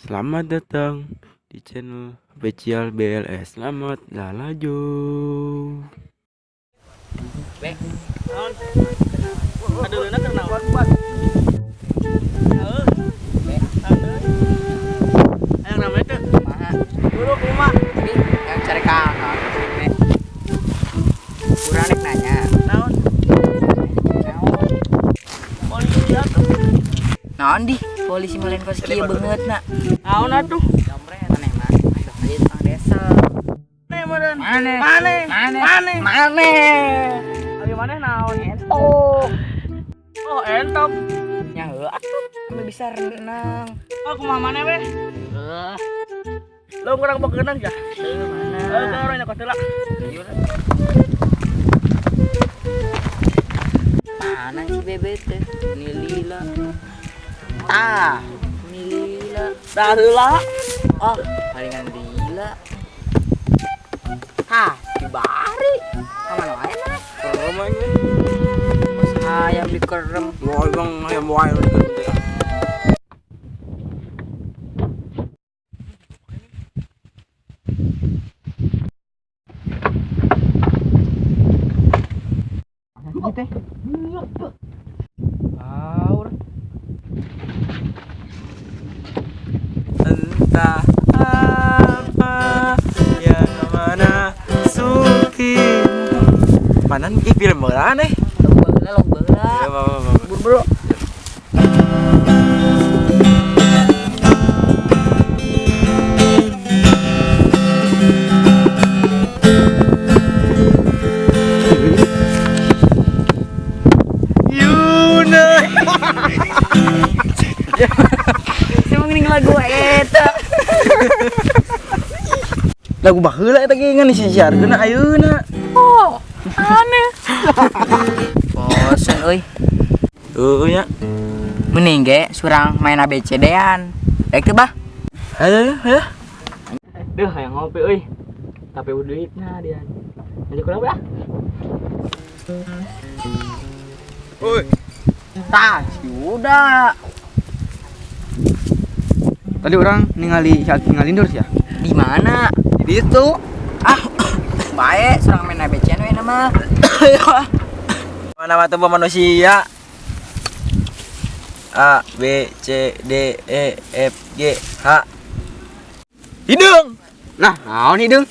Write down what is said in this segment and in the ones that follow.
Selamat datang di channel Official BLS. Selamat lalajo. Be. Naon? Aduh, enak naon? Heeh. Be. Ayo namanya teh. Kumaha? Buru kumaha? Ini yang cari kang. Be. Kurang rek nanya. Naon? Naon? Polisi atuh. Naon di? Polisi malen kos kieu beungeut na. Naon atuh? Jomret aneh mah. Aduh, aja tukang desa. Mane Mane. Mane. Mane. Mane. Mane. Abi maneh naon? Entok. Oh, entok. Nya heuh atuh, ame bisa renang. Oh, kumaha maneh we? Heuh. Lo kurang begenang ya? Heuh mana? Heuh, urang nyokot heula. Mana si bebek teh? Ini lila. Tah, ini lila. Tah heula. Oh, palingan lila. Hah, si Bari. Kamana wae mah? Oh, main. Mas ayam dikerem. Mau bang ayam wae dikerem teh. Teh. Baur. Entah apa yang mana suki. Panan ih film bola aneh. Log baheula, log baheula. Ya, Buru-buru. Yuna. Emang ini lagu eta. Lagu baheula eta ge ngan disiarkeun ayeuna. Oh, aneh. Bosen euy. Heueuh nya. Mending ge surang main ABCD-an. Rek teu, Bah? Hayo hayo. Duh, hayang ngopi euy. Tapi udah duitna dia. Lanjut kurang ah. Oi. Tah, si Uda. Tadi orang ningali ngalindur sih ya. Di mana? Di situ. Ah, bae surang main ABCD we nama. Mana mah tuh manusia? A B C D E F G H. Hidung. Nah, naon hidung?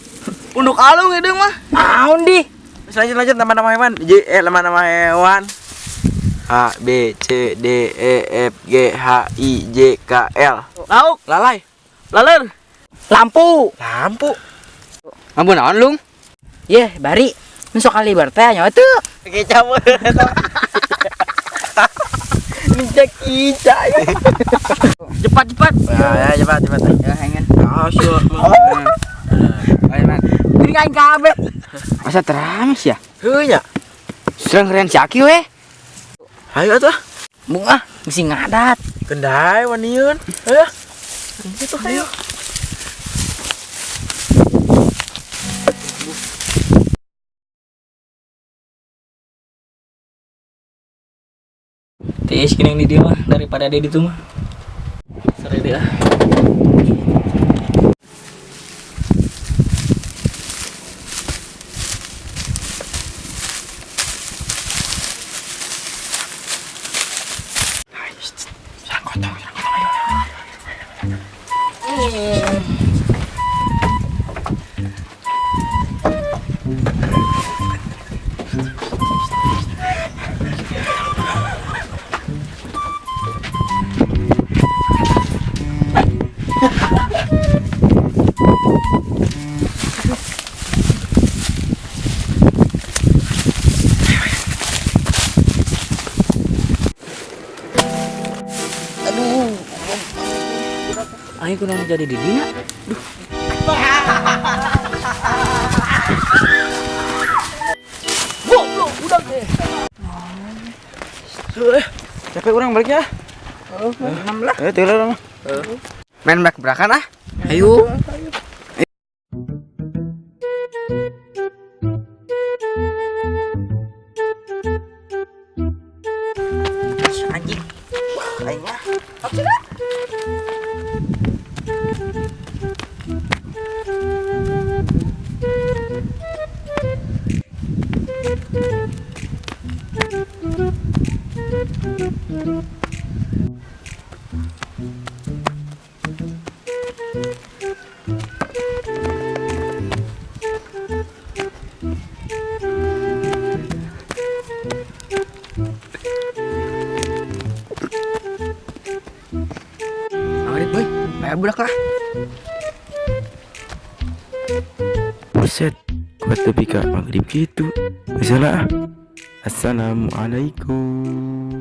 Unduk alung hidung mah. Naon di? Lanjut lanjut nama-nama hewan. J nama-nama hewan. A B C D E F G H I J K L. Lauk, Lalai. Laler. Lampu. Lampu. Lampu naon lung? Yeh, bari. Mun sok kali teh nyawa teu. Kecap. Minta kica. Cepat cepat. Ya, ya cepat cepat. Ya hengen. Asyik. Ayo man. Geuning aing kabeh. Masa teramis ya? Heuh nya. Serang keren si Aki we. Ayo atuh. Mung ah, mesti ngadat. Kendai waniun. Ayo. Itu ayo. Tiis kini di dia mah daripada dia di mah. Sore dia. Sarang kotong, ayo. Aduh. Ayo kunaon jadi di dina? Duh. Goblok, udah ge. Capek orang baliknya. Oh, enam lah. Ayo tidur lah. Main brak-brakan ah. Ayo. Anjing. Wah, aing mah. Maghrib, boy. Bayar budak lah. Buset, kuat lebih ke maghrib gitu. Misalnya ah. Assalamualaikum.